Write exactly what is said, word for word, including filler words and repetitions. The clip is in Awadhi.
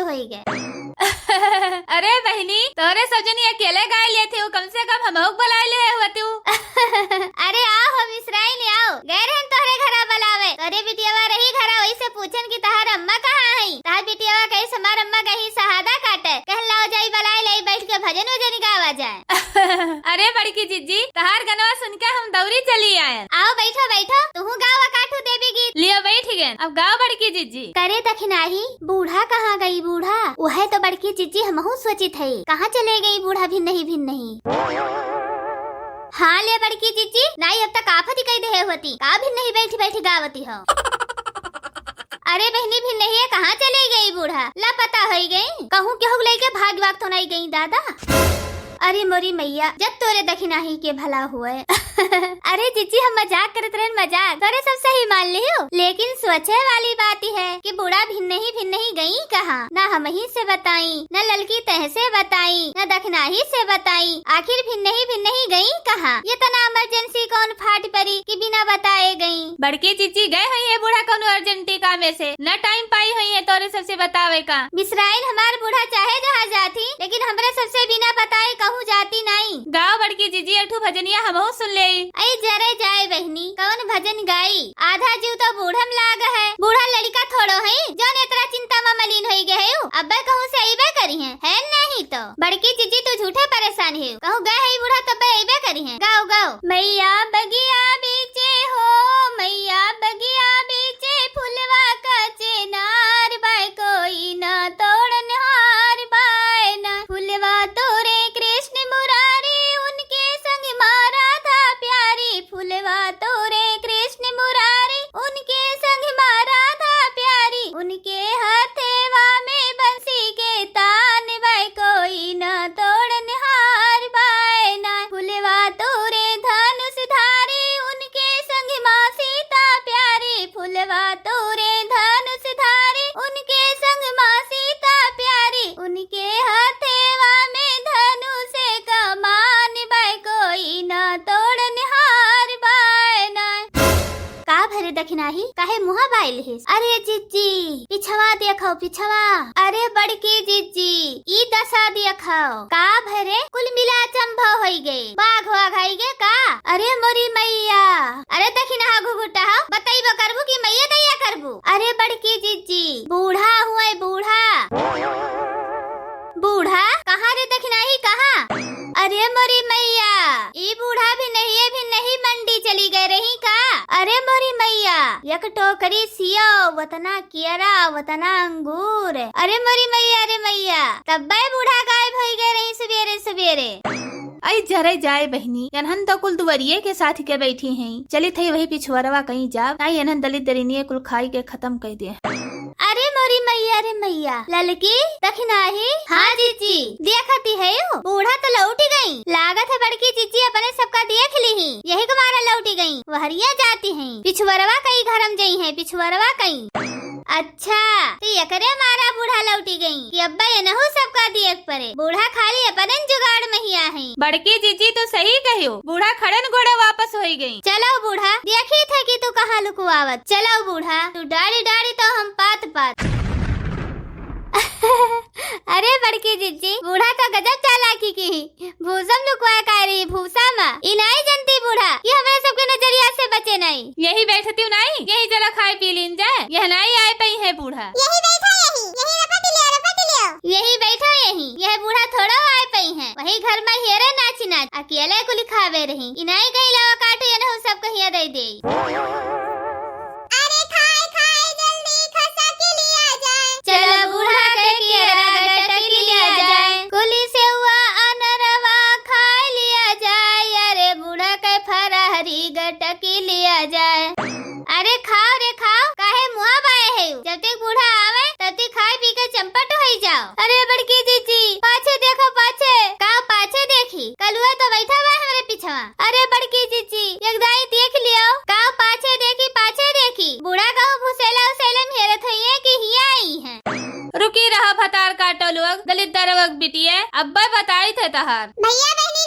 होई गए। अरे बहिनी, तोहरे सब जनी अकेले गाय लेत हऊ, कम से कम हमहू के बुलाए ले होतू। अरे आओ, हम इसराइल आओ, गए रहन तोहरे घरा बुलावे, तोहरे बिटियावा रही घरा, वही से पूछन कि तहार अम्मा कहाँ हई? तहार बिटियावा कहिस हमार अम्मा गई शहादा काटे, कहन लाओ जाई बुलाए ले, बैठ के भजन वजन गावा जाए। अरे बड़की जिज्जी, तहार गनवा सुन के हम दौरी चली आयन। आओ बैठो बैठो, तुहू गावा काठू देवी गीत। लियो बैठ गए, अब गाओ बड़की जिज्जी। करे दखिनाही, बूढ़ा कहाँ गई बूढ़ा? वह तो बड़की जिज्जी हमहू सोचित हई, कहाँ चले गई बूढ़ा भिन्नही भिन्नही। हाँ ले बड़की जिज्जी, नाई अब तक आफत ही कही देहे होती, का भिन्नही बैठी बैठी गावती हो? अरे बहिनी भिन्नही कहाँ चले गई बूढ़ा? ला पता होई गई, कहूँ केहू लइके भाग वाग तो नाई गई दादा। अरे मोरी मैया, जब तोरे दखिनाही के भला हुए। अरे जिज्जी, हम मजाक करत रहन, मजाक। तोरे सब सही मान लियो, लेकिन सोचे वाली बात ही है कि बूढ़ा भिन्नही भिन्नही गई कहाँ? ना हमही से बताई, ना ललकी तह से बताई, ना दखिनाही से बताई, आखिर भिन्नही भिन्नही गई कहाँ? ये तना इमरजेंसी कौन फाट परी कि बिना बताए गई? बड़की जिज्जी गए हुई है बूढ़ा कौनो अर्जेंटी कामे से, ना टाइम पाई हुई है तोरे सबसे बतावे का। मिसराइल हमार बूढ़ा चाहे जहाँ जाती, लेकिन हमरे सबसे बिना बताए कहूँ जाती नाई। गाओ बड़की जिज्जी, एक ठो भजनिया हमहू सुन लेई। ऐ जरे जाए बहिनी, कवन भजन गाई? आधा जीव तो बूढ़म लाग है। बूढ़ा लड़िका थोड़ो है, जौन एतरा चिंता में मलिन होई गए हो। अब्बे कहूँ से अइबे करी हैं, है नहीं तो। बड़की जिज्जी तू झूठे परेशान है, कहूँ गए है बूढ़ा तब्बे अइबे करी हैं। गाओ, गाओ। मैया बगिया बीचे हो, मैया बगिया बीचे फुलवा का चेनार बाय कोई ना तोड़न हार बाय ना। फुलवा तोरे कृष्ण मुरारी उनके संग मा राधा प्यारी। फुलवा तोरे कृष्ण मुरारी उनके संग मा राधा प्यारी। उनके हथेवा में बंसी के तान बाय कोई ना तोड़न हार बाय ना। फुलवा तोरे धनुष धारी उनके संग मा सीता प्यारी। फुलवा तोरे धनुष धारी उनके संग मा सीता प्यारी। उनके हथेवा में धनुष कमान बाय कोई ना तोड़न हार बाय ना। का भरे दखिनाही, काहे मुहा बाइल हिस? अरे जिज्जी, पिछवा देखो, पिछवा। अरे बड़की जिज्जी, ई दशा देखो। का भरे, कुल मिला अचंभव होई गए। बाघ वाघ आई गए का? अरे मोरी मैया, अरे दखिनाहा घुघुटा हो, बतइबो करबू कि मैया दैया करबू? अरे बड़की जिज्जी, बूढ़ा हुए बूढ़ा। बूढ़ा? कहाँ रे दखिनाही, कहाँ? अरे मोरी मैया, ई बूढ़ा भिन्नहिए भिन्नही मंडी चली गए रही का? अरे मोरी मैया, एक टोकरी सियो, वतना केरा, वतना अंगूर। अरे मोरी मैया, अरे मैया, तब्बे बूढ़ा गायब होई गए रही सबेरे सबेरे। ऐ जरे जाए बहिनी, यनहन तो कुल दुवरिये के साथ के बैठी हैं। चलित है वही पिछुअरवा कहीं जाब, ना यनहन दलित दरिनिये कुल खाई के खतम कइ दे। अरे मोरी मैया रे मैया, ललकी, दखिनाही? हाँ जीजी, देखती है यू, बूढ़ा तो लौटी गई। लागत है बड़की जीजी अपने सबका देख ली ही, यही के मारा लौटी गई। वहरिया जाती हैं, पिछुअरवा कई घरम जई हैं, पिछुअरवा कई। अच्छा, तो एकरे मारा बूढ़ा लौटी गई कि अब्बा एनहू सबका देख परे। बूढ़ा खाली अपनन जुगाड़ महिया हैं। बड़की जीजी तो सही कहियो, बूढ़ा खड़न गोड़े वापस होई गई। चलो बूढ़ा, देखी थे कि तू कहाँ लुकुआवत। चलो बूढ़ा, तू डाड़ी डाड़ी तो हम पात पात। अरे बड़की जिज्जी, बूढ़ा तो गजब चालाकी की ही। भूसम लुकवा का रही, भूसा मा। ई नाई जनती बूढ़ा कि हमरे सबके नजरिया से बचे नाई। यही बैठती नाई, यही जरा खाए पी लीन जाए। यह नाई आए पई है बूढ़ा। यही बैठा यही, यही रपट लियो, रपट लियो। यही बैठा यही, यह बूढ़ा थोड़ा आए पई है। वही घर मा हेरे नाची नाच, अकेले कुल खावे रही। ई नाई गई लावा काटो, ये ना सब कहिया दे दे। अरे खाए खाए जल्दी खसा के लिया जाए। चला बूढ़ा के केरा गटक लिया जाए। कुली सेवा अनरवा खाए लिया जाए। अरे बूढ़ा के फरहरी गटक लिया जाए। अरे खाओ रे खाओ, काहे मुँह बाए है? जब तक बूढ़ा आवे तब तक खाए पी के चंपट होई जाओ। अरे बड़की जीजी, पाछे देखो पाछे। का पाछे देखी? कलुआ तो बैठा बा हमरे पिछवा। अरे बड़की जीजी, एक दाई देख लियो। का पाछे देखी, पाछे देखी। बूढ़ा कहूँ भुसेला उसेला में हेरत होइए कि हिया आई हैं। रुकी रहा भतार काटो लोग, दलित दरवक बिटिया, अब्बे बताई थे तहार। भैया बहनी